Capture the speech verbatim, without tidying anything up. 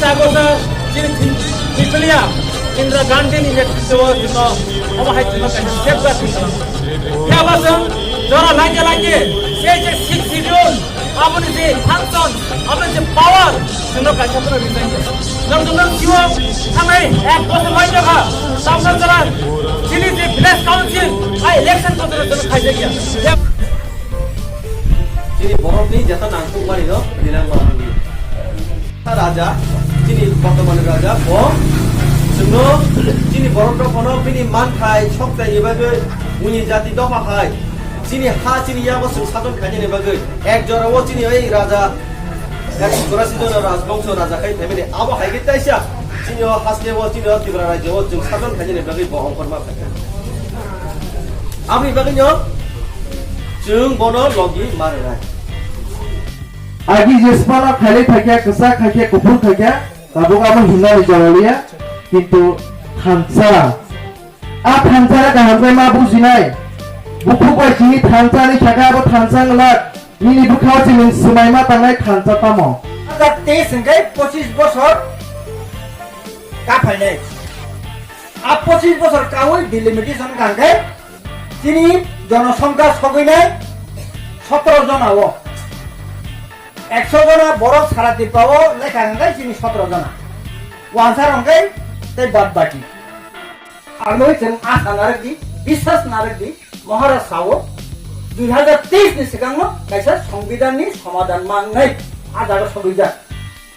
Agosa chini Thin-, Thipiliya Indira Gandhi ni netritwo chwngno omo hai chwngno kaisa safeguard ni kalam. Phiya ba chwng jora laide laide se je six schedule aboni je function, aboni je power chwngno kaisa phano rijak ya. Nwng nwng siwo thangnai ek bosor wai jokha Tamsajara chini je village council a election kotor chwngno khaijak ya. Chini borokni jeta nangkukmani no dilang ma nangdi. Raja, chini bortoman raja, bo chwngno chini borok rok phano bini manthai sokthai ni bagwi uni jati dopha hai chini ha chini yago chwng sajon khainani bagwi ek jora o chini oi raja ek jora si jora rajbongso raja khai family abo hai khe taisa chini o haste o chini o Tripura rajyo o chwng sajon khainani bagwi bo ongkhor ma phaikha. Aboni bagwi no chwng bono logi ma rwnai. Agi jesmano khailai thakya, kwchak thakya, kuphur thakya, tabuk amo himnani joraliya, kintu thansa. A thansa kaham khe ma bujinai. Bukhuk bai chini thansa ni thaka abo thansa wngla. Nini bwkhao chini swmai ma tangnai thansa tamo. Hajar teis hwnkhe pochis bosor ka phainai. A pochis bosor kaui delimitation kha hwnkhe chini jonosongkha sogwinai sotoro jona o. Ekso jona borok sara Tripura o lekha hwnkhe chini sotoro jona. Wansa rok hwnkhe tei bad baki. Ang noi chwng asa narwk di, biswas narwk di, Maharaj sao dui hajar teis ni swkangno kaisa songbidan ni somadhan mangnai a jaga sogwijak.